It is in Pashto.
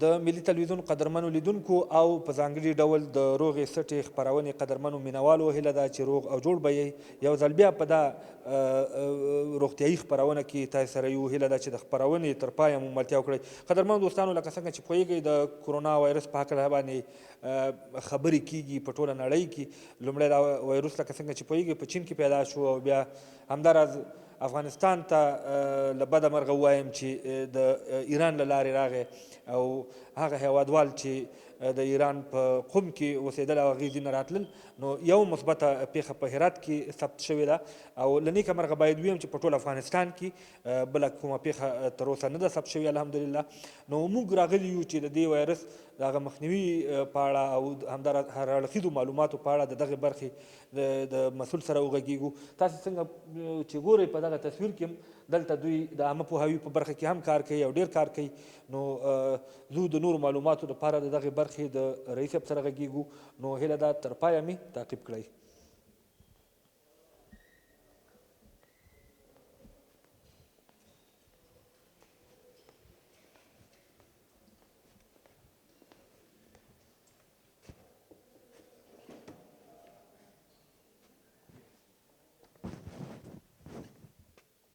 د ملي تلویزیون قدرمنو لیدونکو او په ځانګړي ډول د روغې سټې خپرونې قدرمنو مینوالو، هیله ده چې روغ او جوړ به یئ. یو ځل بیا په دا روغتیایي خپرونه کې تاسو سره یو. هیله ده چې د خپرونې تر پایه مو ملتیا وکړئ. قدرمنو دوستانو، لکه څنګه چې پوهیږئ، د کرونا وایرس په هکله باندې خبرې کیږي په ټوله نړۍ کې. لومړی دا وایرس، لکه څنګه چې پوهیږئ، په چین کې پیدا شو او بیا همداراز افغانستان ته له بده مرغه ووایم چې د ایران له لارې راغی او هغه هیوادوال چې د ایران په قم کې اوسېدل او هغې ځینې راتلل، نو یو مثبته پیښه په هرات کې ثبت شوې ده. او له نیکه مرغه باید ویم چې په ټول افغانستان کې بله کومه پیښه تر اوسه نه ده ثبت شوې، الحمدلله. نو موږ راغلي یو چې د دې وایرس د هغه مخنیوي په اړه او همداراز هر اړخیزو معلوماتو په اړه د دغې برخې د مسؤل سره وغږیږو. تاسو څنګه چې ګورئ په دغه تصویر کې، دلته دوی د عامه پوهاوي په برخه کې هم کار کوي او ډیر کار کوي. نو زه د نورو معلوماتو لپاره د دغې برخې د رئیس صاحب سره غږیږو، نو هیله ده تر پایه مې تعقیب کړئ.